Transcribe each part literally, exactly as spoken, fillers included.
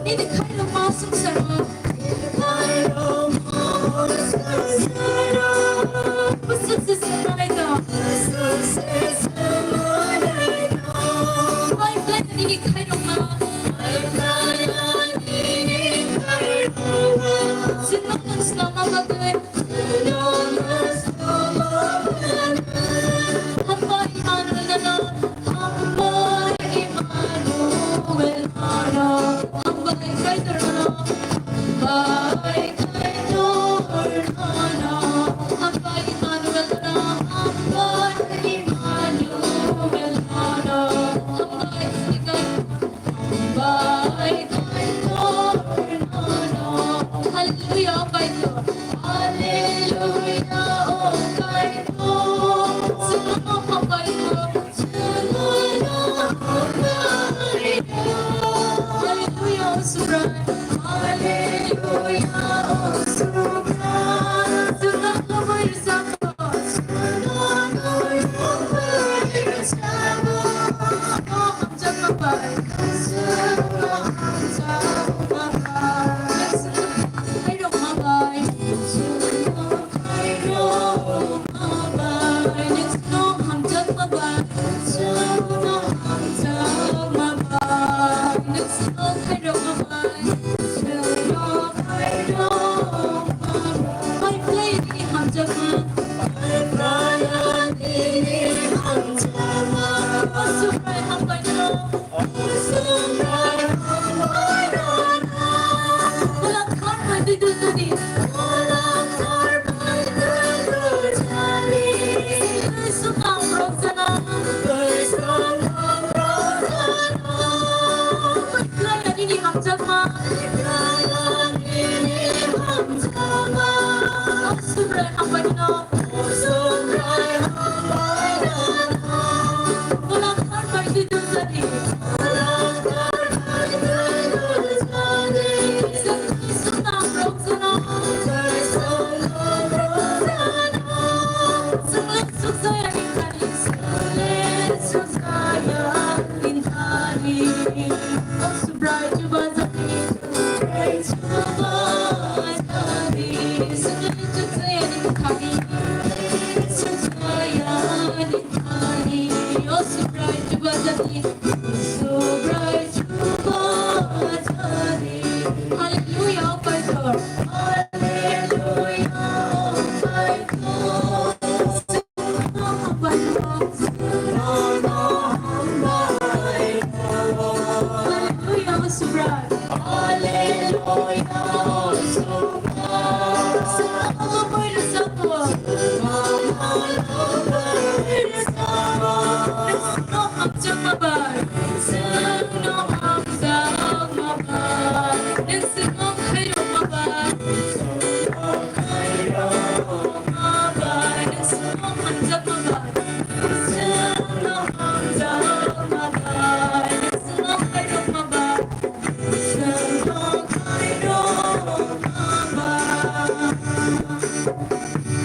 Nini khairokma swngcharo. Bwswk se swngmanaito. Bai khlai nini khairokma. Chwngno nwng swnamna bagwi. Hambai Emmanuel nono, hambai Emmanuel nono, hambai Kaitor nono, hambai Kaitor nono, hambai Emmanuel nono, hambai Emmanuel nono, hambai Kaitor. Hallelujah, oh Kaitor. Hallelujah, oh Kaitor. Swnamno hambai. Hallelujah, oh Subrai. Hallelujah, oh Subrai. Swnamno hambai. Hallelujah, oh Kaitor. Hallelujah, oh Kaitor. Hallelujah, oh Subrai. Hallelujah, oh Subrai.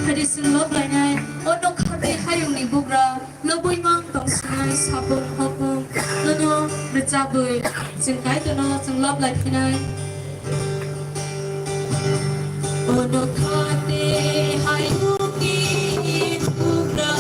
Hadi swnglok lainai, o nokha tei hayungni bugra, lobwi mang tong sinai, sapung hopung, nono rwchabwi, chwng Kaitorno chwng lab lai phinai. O nokha tei hayungni bugra.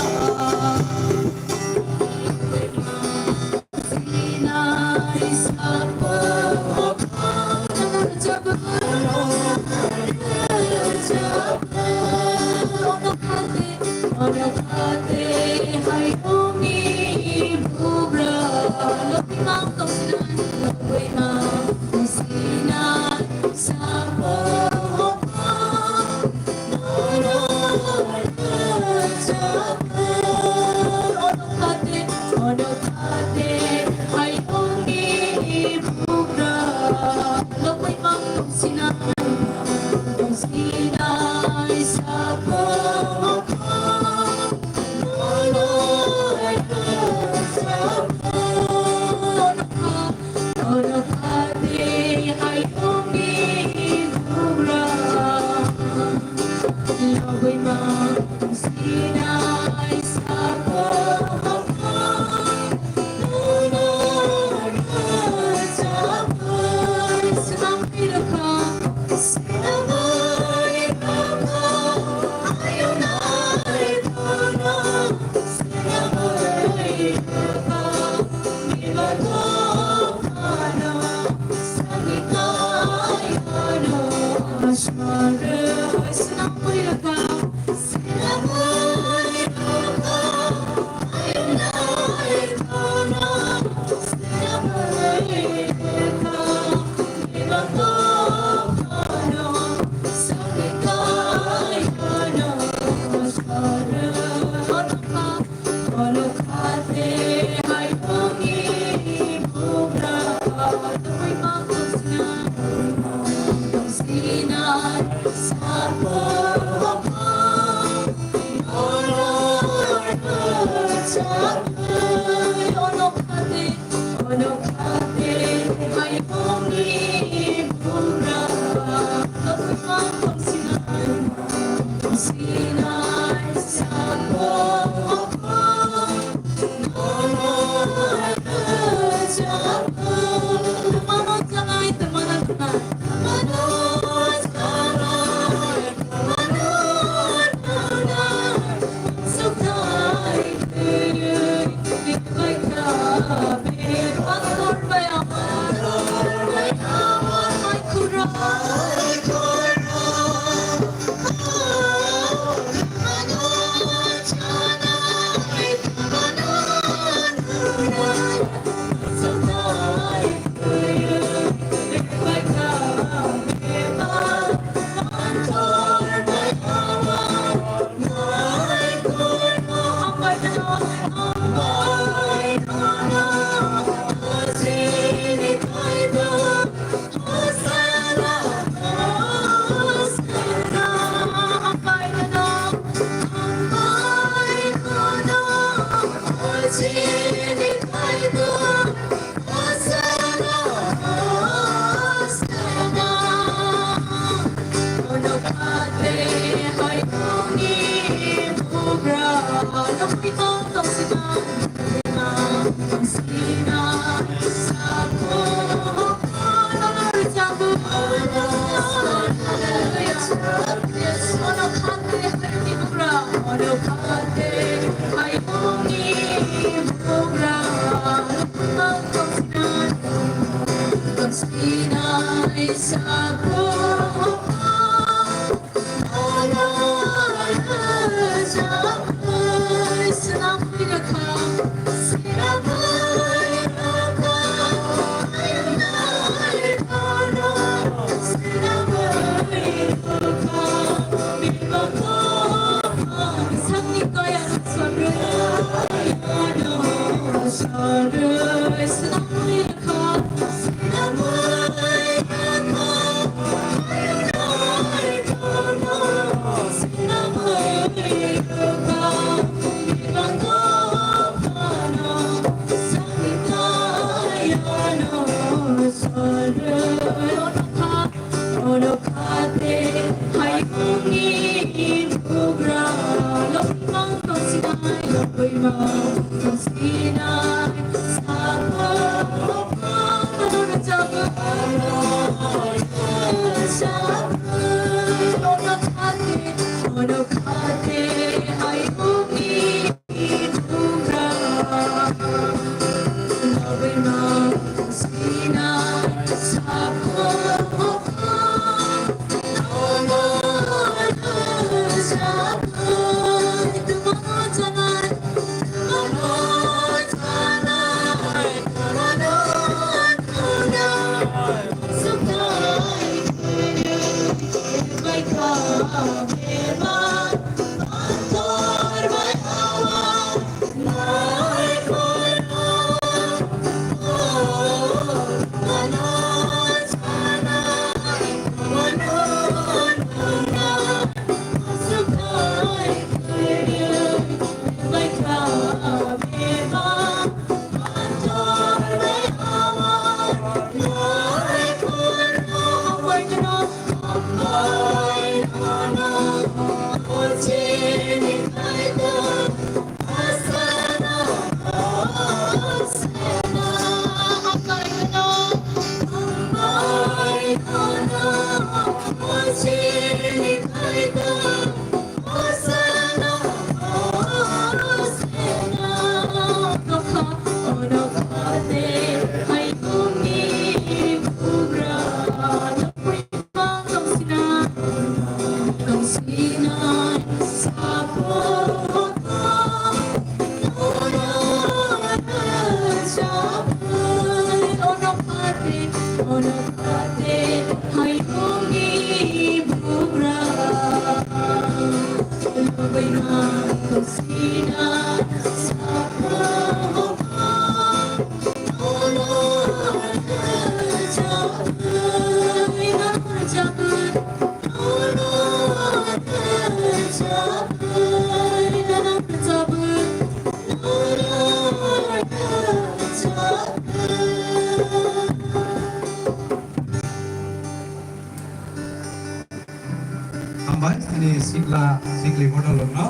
Ni sikla sikli bodol no,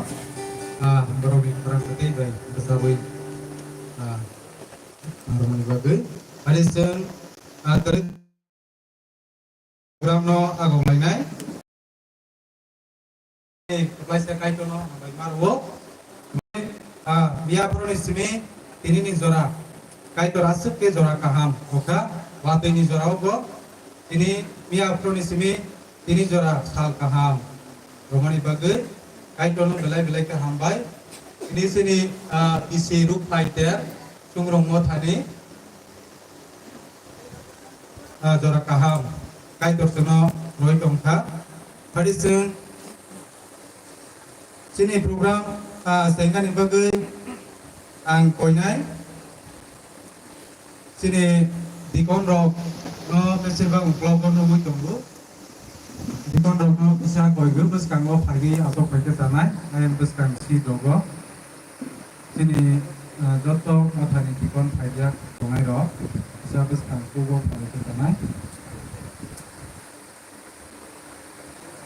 ah, borok ni khorang kwtwi bai bwchabwi, ah, armoni bagwi. Ani chwng, ah, kwrwi program no agok lainai. Kaisa Kaitor no hambai ma rwo. Ah, miya phuru ni simi tini ni jora Kaitor aswk khe jora kaham okha, watwi ni jora o bo tini miya phuru ni simi tini jora sal kaham romani bagwi Kaitor no belai belai khe hambai. Tini sini, ah, bisi ruk phai ter chungrung mothani ah, jora kaham Kaitor chwngno roi tongkha. Phadi chwng chini program, ah, chengani bagwi ang koinai chini deacon rok no besibak uklok o nugwi tongo. Deacon rok no kisa koigwi bwskango phaigwi aswk phaikhe chanai ayang bwskang seat rogo. Chini, ah, joto mothani deacon phaijak tongnai rok, kisa bwskang kugo phalai khe chanai.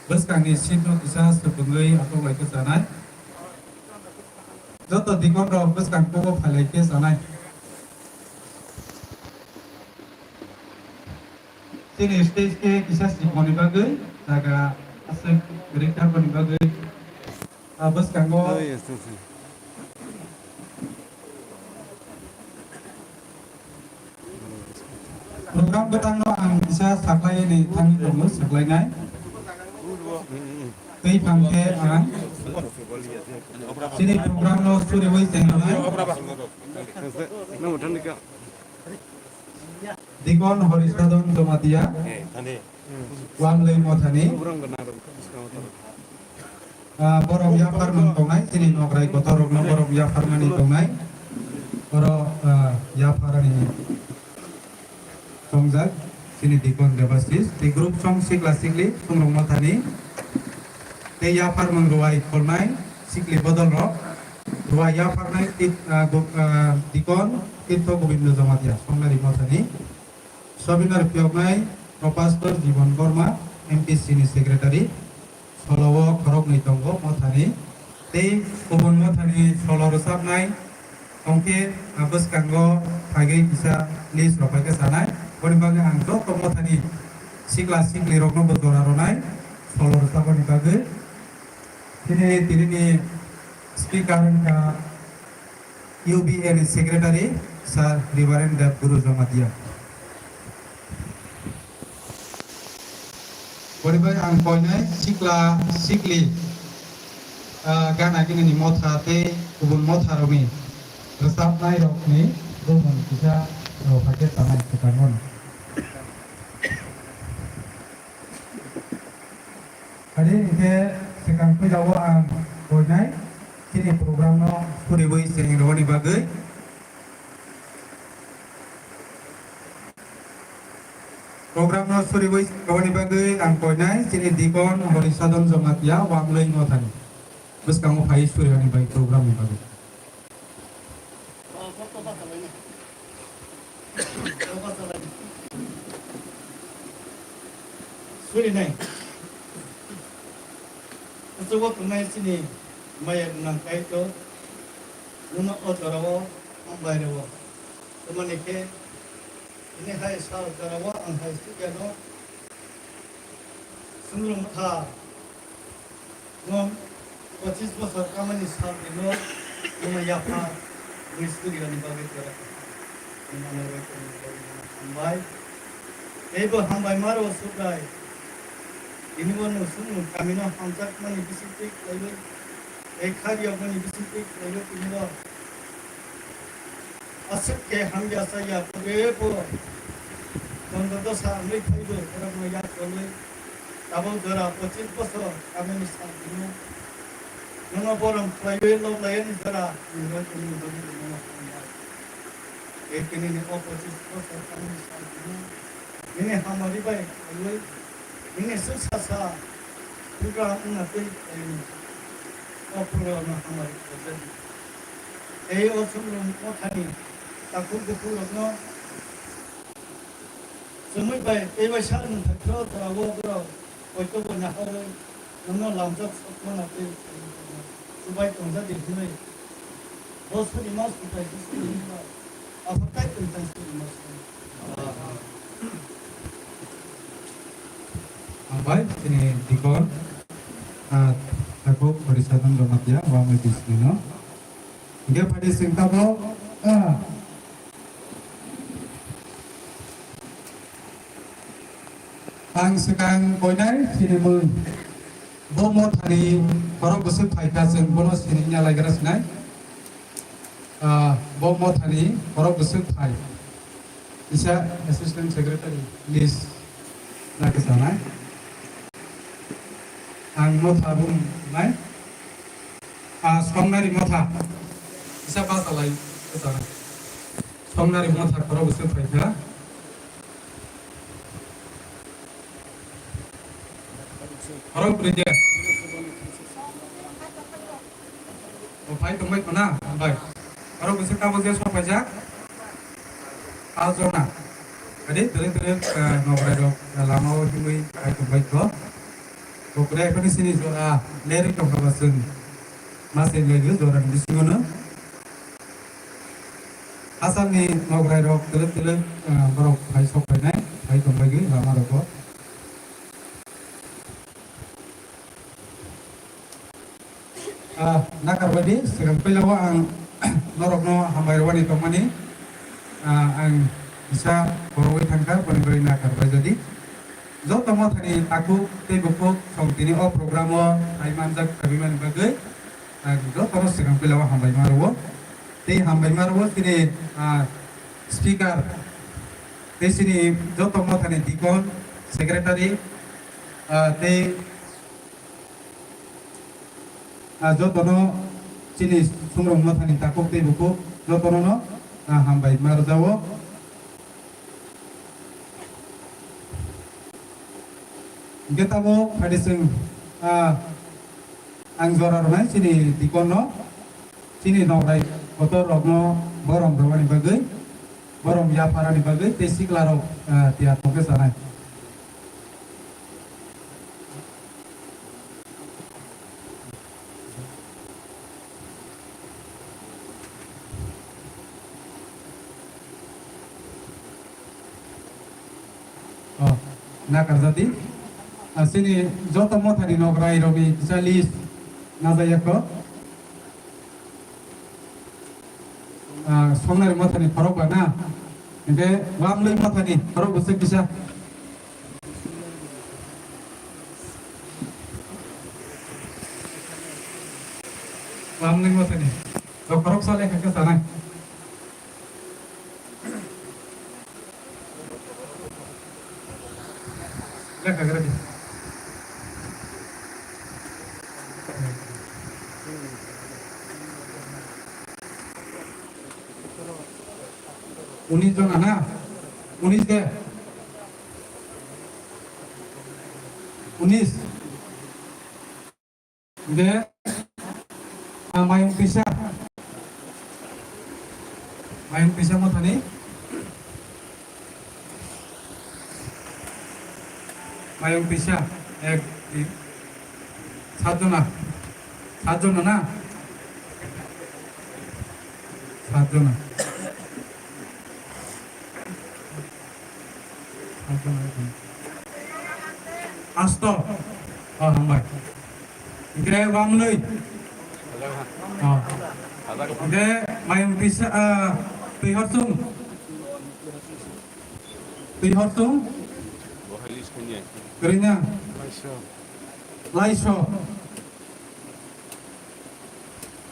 Bwskangni seat no kisa swpwngwi atok lai khe chanai. Joto deacon rok bwskang kugo phalai khe chanai. Chini stage khe kisa sikmani bagwi jaga aswk rik thangmani bagwi, ah, bwskango. Program bwtangno ang kisa saklaini thangwi tongo, saklainai. Tei phang khe ang chini program no suriwi chengnai. Deacon Horisadon Jomatia, Wamlei Mothani, ah, borok yaphar mang tongnai, chini nokrai kotor rokno borok yaphar mani tongnai, oro, ah, yaphar ani tongjak, chini Deacon Debasis, tei group song sikla sikli, Sungrung Mothani, tei yaphar mang ruwai kholnai, sikli bodol rok, ruwai yapharnai, tit-, ah, go-, ah, Deacon Tirtho Gobindo Jomatia, Songnari Mothani, Sobinar phiyoknai Professor Jibon Borma, M P C ni secretary, solo o khoroknwi tongo mothani, tei kubun mothani solo rwchapnai tongkhe, ah, bwskango phaigwi kisa list rok phaikhe sanai. Boni bagwi ang joto mothani sikla sikli rokno bo jora rwnai solo rwchapmani bagwi. Chini tini ni speaker wngkha U B A ni secretary, Sir Reverend Dev Guru Jamatia. Boni bai ang koinai sikla sikli, ah, gana gini ni motha tei kubun motha rokni rwchapnai rokni bumung kisa rw phaikhe tanai kwchangmano. Adi hingke swkang puila o ang koinai chini program no suriwi chini rwani bagwi. Program no suriwi rwani bagwi ang koinai chini Deacon Horisadon Jamatia Wamloi Mothani. Bwskango phai suriwani bagwi program ni bagwi. Surinai. Kuchugo tongnai chini maya gwnang Kaitor, nono o jorao hambai rwo. Tamoni khe, tini hai sal jorao ang hai sukya no Sumlung kha. Nwng pochis bosor kamani sal rino nwng yapha wngwi suriani bagwi jora kwthar. Nwng ano roi tongmani bagwi nwng hambai. Teibo hambai maro Subrai. Tini bo nwng sumlung kamino hamjakmani bisingtwi khlaiwi, tei khairiyokmani bisingtwi khlaiwi tini bo aswk khe hamya saya pore bo. Kondo dosa wngwi phaibo borokno yak kolwi. Tabuk jora pochis bosor kamini sal tini. Nono borom khlaiwi lob layani jora nini roi tongmani bagwi nono hambai. Tei tini ni o pochis bosor kamini sal tini. Nini hamari bai khlaiwi, nini swk sasa program wngna twi khlaiwi, o program no hamari khlaijak. Tei o Sumlung mothani takhuk bukhuk rokno chumui bai tei bai sa nwng thangkhe o jora o borok poito bo naharwi Nono lamjak sokmana tei chubai tongjak di hinwi. Bo suri mas kutai suri hinba. Abo kai tong tang suri mas. Hambai, chini dikon, ah, Thakuk Harisadan Jamatia, wamwi bisnino. Hingke phadi sing tabo, ah, ang swkang koinai sinimung. Bo mothani borok bwswk phaikha, chwng bono sinina laigra sinai. Ah, bo mothani borok bwswk phai. Kisa assistant secretary, please. Na kisa nai. Ang motha bung nai. Ah, songnari motha. Kisa basa lai kisa nai. Songnari motha borok bwswk phaikha. Borok bwrwi de. O phai tongbai khuna, hambai. Aro bwswk tabuk je sok paijak. Paanch jona. Adi twrwk twrwk, eh, nokrai rok, eh, lama o himwi phai tongbai kho. Bo kwrwi phano sini jora lerwi tongkha ba chwng. Ma se laidu jora ni bisingo no. Asal ni nokrai rok twrwk twrwk, eh, borok phai sok painai, phai tongbai gwi lama rogo. Ah, nakarbaidi, swkang puila o ang norokno hambai rwani tongmani, ah, ang kisa borogwi thangkha, boni bagwi nakarbai jadi. Joto mothani takhuk tei bukhuk song tini o program o phai manjak, phaiwi mani bagwi ang jotono swkang puila o hambai ma rwo. Tei hambai ma rwo chini, ah, speaker, tei chini joto mothani dikon, secretary, ah, tei Ah, jotono chini Sumrok Mothani takhuk tei bukhuk jotono no, ah, hambai ma rwjago. Hingke tabuk phaidi chwng, ah, ang jora rwnai chini dikon no, chini nokrai kotor rok no borom rwmani bagwi, borom yapharani bagwi tei sikla rok, ah, tiyar tongkhe chanai. Oh, nakarjadi. Ah, chini joto mothani nokrai rokni kisa list najayakho. Ah, songnari mothani khorok ba na? Hingke wamlwi mothani khorok bwswk kisa? Wamlwi mothani. To khoroksa lekha khe sanai. Lekha gra di. Unis jona na? Unis de? Unis. De, ah, mayung tisa. Mayung tisa mothani. Mayung tisa. Ek, di. Sat jona. Sat jona na? Sat jona. Asto. Oh, hambai. Hingke wamlwi. Oh. Hingke mayung tisa, ah, twi horsung. Twi horsung. Kwrwina. Laiso.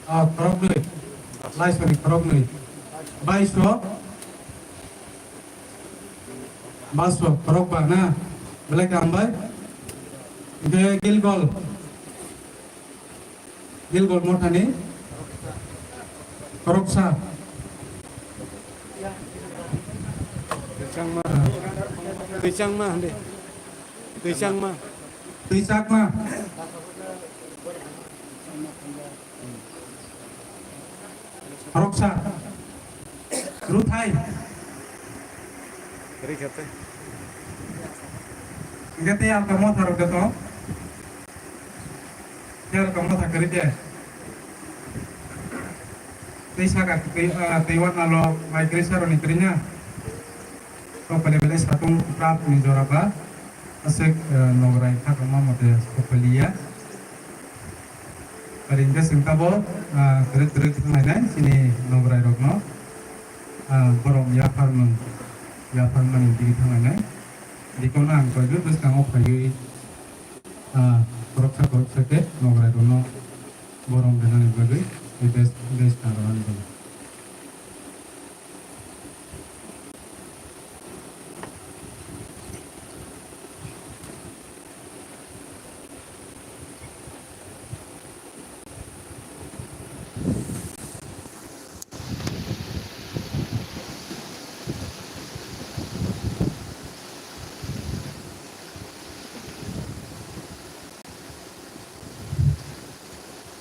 Ah, khoroknwi. Laisoni khoroknwi. Baiso. Baso khorokba na. Belai kaham bai. Hingke Gilgol. Gilgol mothani. Khoroksa. Twichangma. Ah. Twichangma hande. Twichangma. Twichakma. Khoroksa. Ruthai. Ri khete. Hingke tei ang tongmo tharok joto. Ter tongma tha kwrwi de. Tei saka tei, ah, tei wan nalo mai kwrwi saroni kwrwi na. Kopali belai satung prap ni jora ba. Aswk, ah, nograi thakma mote kopali ya. Pari hwnkhe chwng tabo, ah, kwrwi kwrwi thanglainai chini nograi rokno. Ah, borom yapharmung, yapharmani digi thanglainai. Dikono ang koidu bwskango phaiwi, ah, khoroksa khoroksa khe nograi rokno borom rwnani bagwi tei bes, bes ta rwnani bagwi.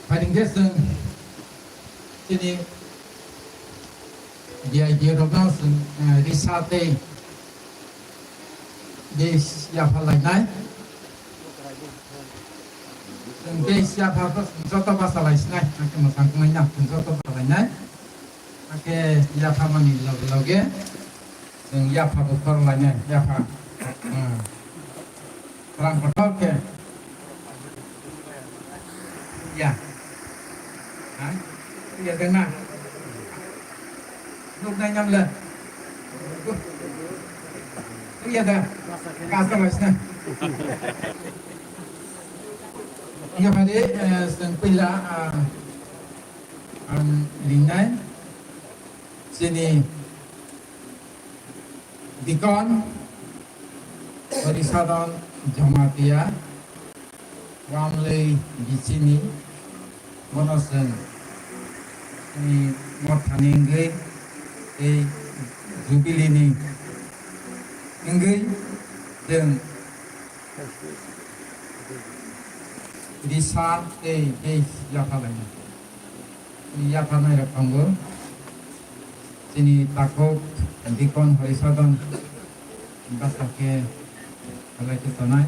Phaidi hwnkhe chwng chini D I G rokno chwng, eh, risa tei tei yapha lainai. Chwng tei yapha joto basa lai sinai, hakhe mwchang tongnai na, chwng joto basa lainai. Hakhe yapha mani loge loge chwng yapha bo khor lainai, yapha. Hmm. Rang kotor khe. Ya. Ha? Ya de na. Nuk nai nam le. Ya de. Kasa mas na. Ya pare, eh, seng pila, ah, ang ringnai. Chini Dikon Horisadon Jamatia, Wamlei Bichini, bono chwng chini mothani wngwi tei Jubilee ni wngwi chwng risa tei base yapha lainai. Yapharnai rok tongo. Chini takhuk Dikon Horisadon bwsakhe belai khe tonai.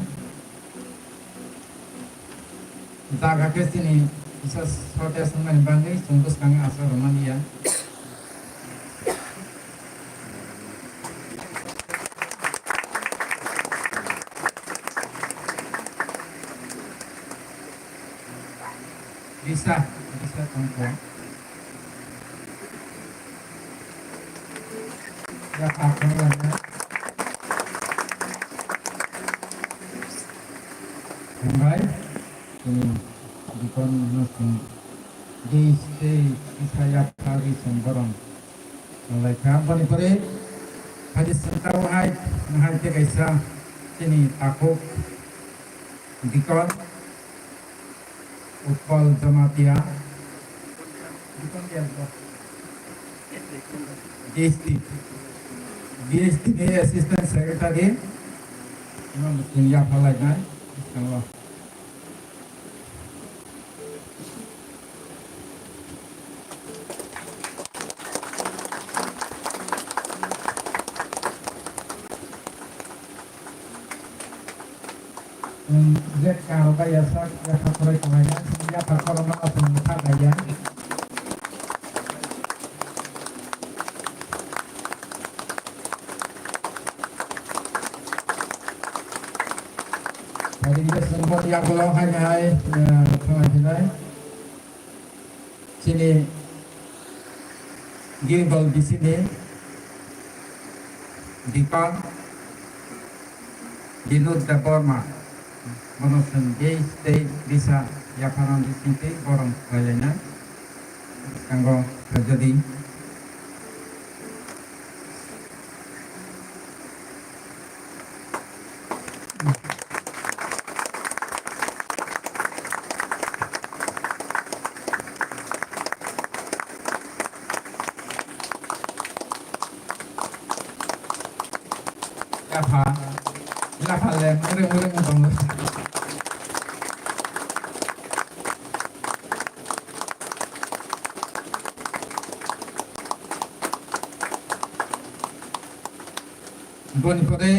Jaga khe chini kisa shortage wngmani bagwi chwng bwskango aswk rwmani ya. Risa, risa tongkha. Ya, kha, kha, ya, ya. Hambai, chini Dikon no chwng di stay isa ya phari chwng borom. Nalai kha, boni pore, haji sentaro hai, nahai te kaisa, chini takhuk, Dikon, Utpal Jamatia. D S T. D S T ni Assistant Secretary. Ino muchung yapha lainai. Biskango. Chwng je karo bai ya sak, yapha khoroi tongnai ya, chwng yapha khorokma chwng bwkha bai ya. Phaidi je chwng bo yagulo hai hai, eh, thangna hinai. Chini Gimbal bisini Dikon Binod Debbarma, bono chwng base tei bisa yapharang bising tei borom khlailaina bwskango khlaijadi. Yapha, yapha le murung murung tongo. Boni pore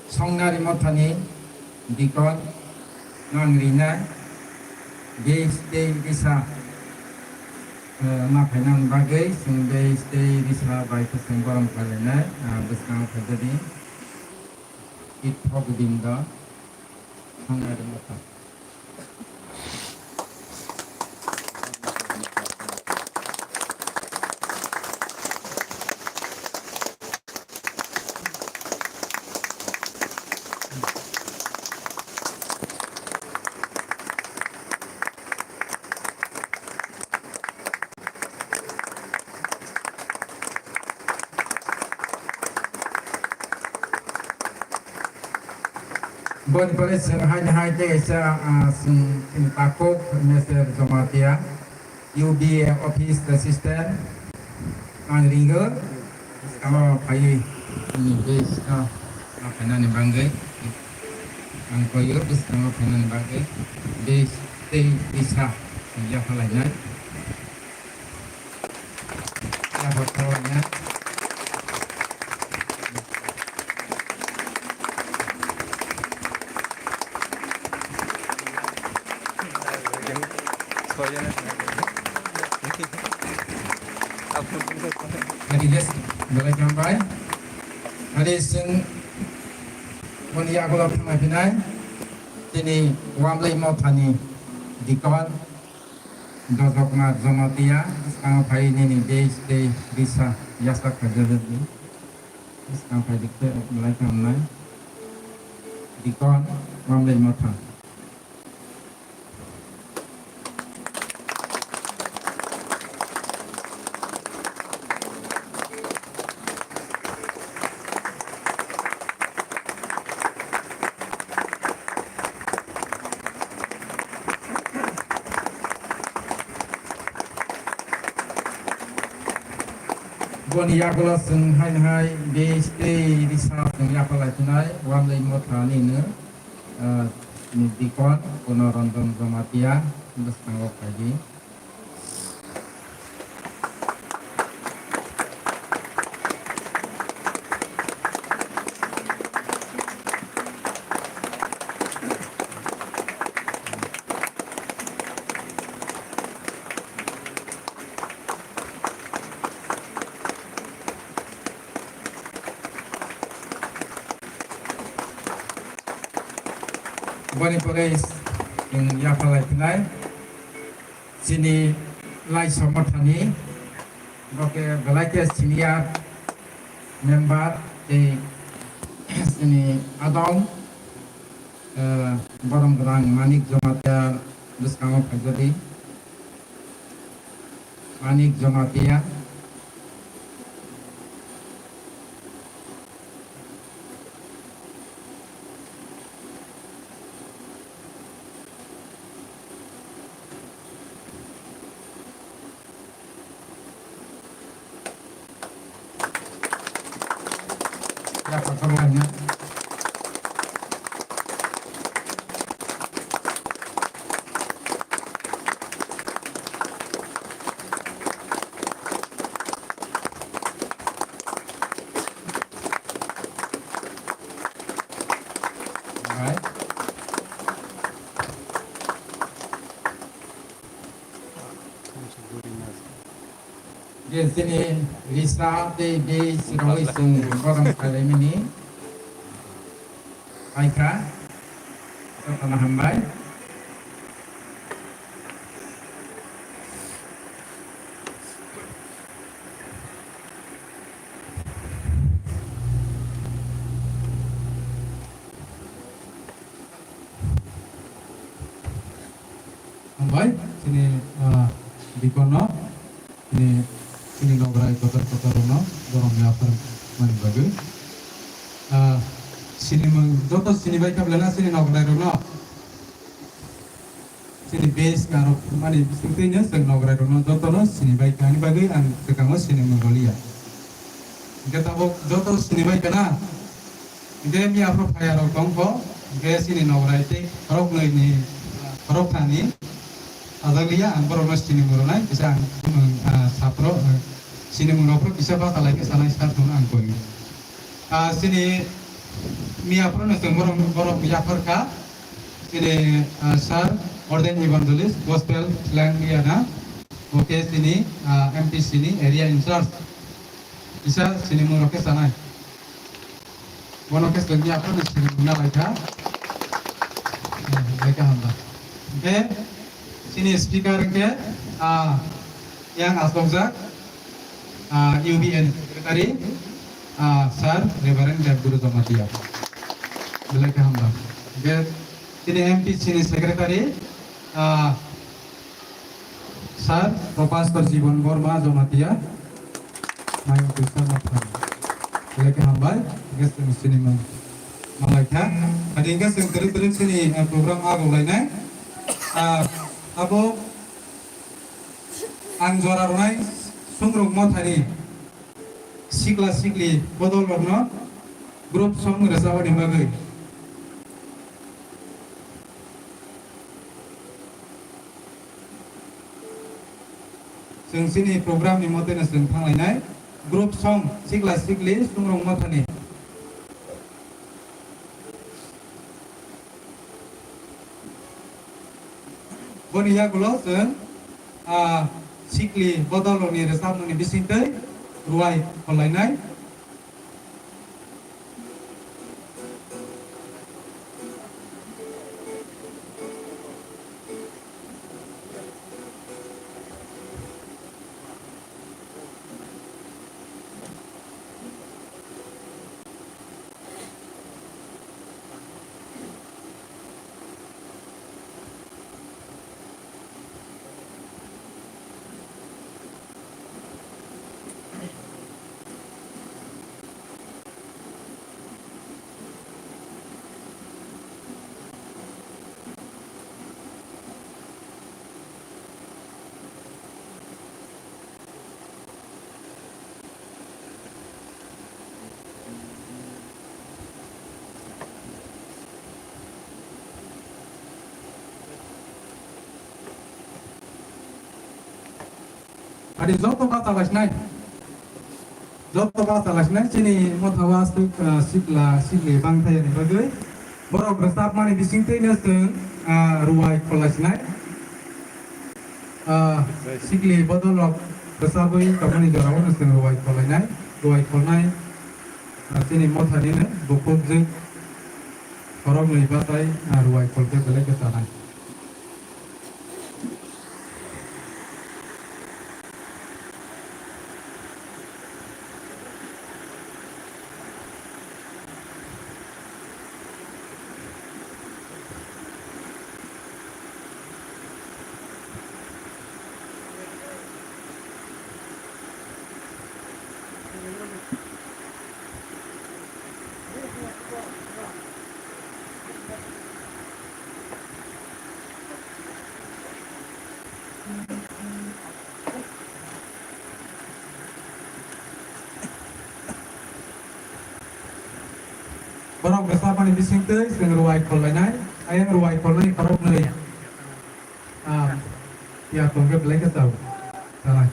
Songnari Mothani Dikon no ang rinai. Base tei risa, eh, ma phainani bagwi chwng base tei risa bai kwchwng borom khlainai, ah, bwskango phaijadi. Kithok din do thangna rwngkha. Boni pore chwng hai hai tei kaisa, ah, chwng chini takhuk Mister Jamatia, U B A Office Assistant, ang ringo, bwskango phaiwi, chini base no, no phainani bagwi, ang koyo bwskango phainani bagwi, base tei risa chwng yaphalainai. Adi les, belai hambai. Adi chwng moni yagulo thangna phinai. Chini Wamlai Mothani Dikon. Dojokma Jamatia, bwskango phai nini base tei risa yasa khaijajak di. Bwskang phai di khe belai khe hamnai. Dikon, Wamlai Motha. Boni yagulo chwng hai hai base tei risa chwng yaphalai phinai, Wamlai Motha nini, ah, ni Dikon, Puno Ranjan Jamatia, bwskango phaidi. Boni pore chwng yaphalai phinai. Chini Laisoma Thani, bo khe belai khe senior member tei chini adong, eh, borom gwnang Manik Jamatia bwskango phaijadi. Manik Jamatia. Hai. Je chini risa tei base rwui chwng borom khlaimani. Hai kha. Jotono hambai. Hambai, chini, ah, Dikon no, chini, chini nograi kotor kotor rok no, borom ni aphar mani bagwi. Ah, chini mung, joto chini bai kha belai na chini nograi rok no. Chini base karok mani bisingtwi no chwng nograi rok no joto no sini bai kha ni bagwi ang swkango sini mung rwliya. Hwnkhe tabuk joto sini bai kha na? Hwnkhe miya phuru phaya rok tong kho, hwnkhe sini nograi tei khorok nwi ni, khorok thani sajak liya ang borok no sini mung rwnai, kisa ang, ah, sapro, ah, sini mung rok phuru kisa bachalaikhe sanai sar thung ang koi. Ah, chini miya phuru no chwng borok, borok yapharkha. Chini, ah, sir, Ordained Evangelist, Gospel Langriana, bo khe chini, ah, M P C ni area in charge. Kisa chini mung rok khe chanai. Bono khe chwngni aphano chini mung na lai kha. Eh, lai kha hamba. Hwnkhe chini speaker hwnkhe, ah, yang asokjak, ah, U B N secretary, ah, Sir Reverend Devguru Jamatia. Belai khe hamba. Hwnkhe chini M P C ni secretary, ah, Sir Propastor Jibon Borma Jamatia, mayung twi sir no phan. Belai khe hambai, hwnkhe chwng chini mung malai kha. Adi hwnkhe chwng twrwk twrwk chini, eh, program agok lainai. Ah, abo ang jora rwnai Sungrung Mothani sikla sikli bodol rokno group song rwchabani bagwi. Chwng chini program ni mote no chwng thanglainai. Group song sikla sikli Sungrung Mothani. Boni yagulo chwng, ah, sikli bodol rokni rwchapmungni bisingtwi ruwai kholainai. Adi joto bachalasinai. Joto bachalasinai chini mothao aswk, ah, sikla sikli bangthayani bagwi. Borok rwchapmani bisingtwino chwng, ah, ruwai kholasinai. Ah, sikli bodolrok rwchabwi tongmani jorao no chwng ruwai kholainai, ruwai kholnai, ah, chini mothanino bukhukjwk khoroknwi batai, ah, ruwai kholkhe belai khe chanai. Borok bwsa bani bisingtwi chwng ruwai khollainai, ayang ruwai kholnai khoroknwi. Ah, ya tongkhe belai khe chao. Chana.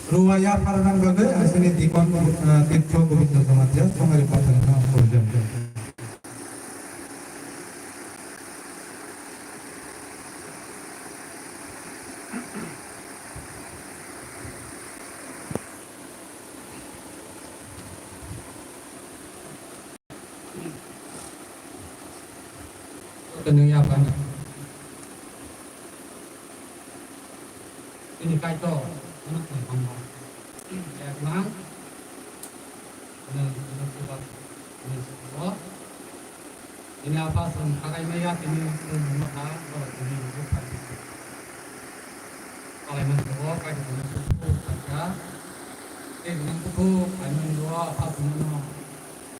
Ruwa ya pharnang bagwi asini dikon, eh, Tirtho Gobindo Jamatia songari pathani no purjak. Tini ya bani. Ini Kaitor, anak ni bangma. Ya bang. Ini, ini sebab, ini sebab. Ini apa sen hagai maya, ini, ini mata, kalau ini bukan. Kalau ini sebab, kalau ini sebab, kata. Ini sebab, kalau ini apa sen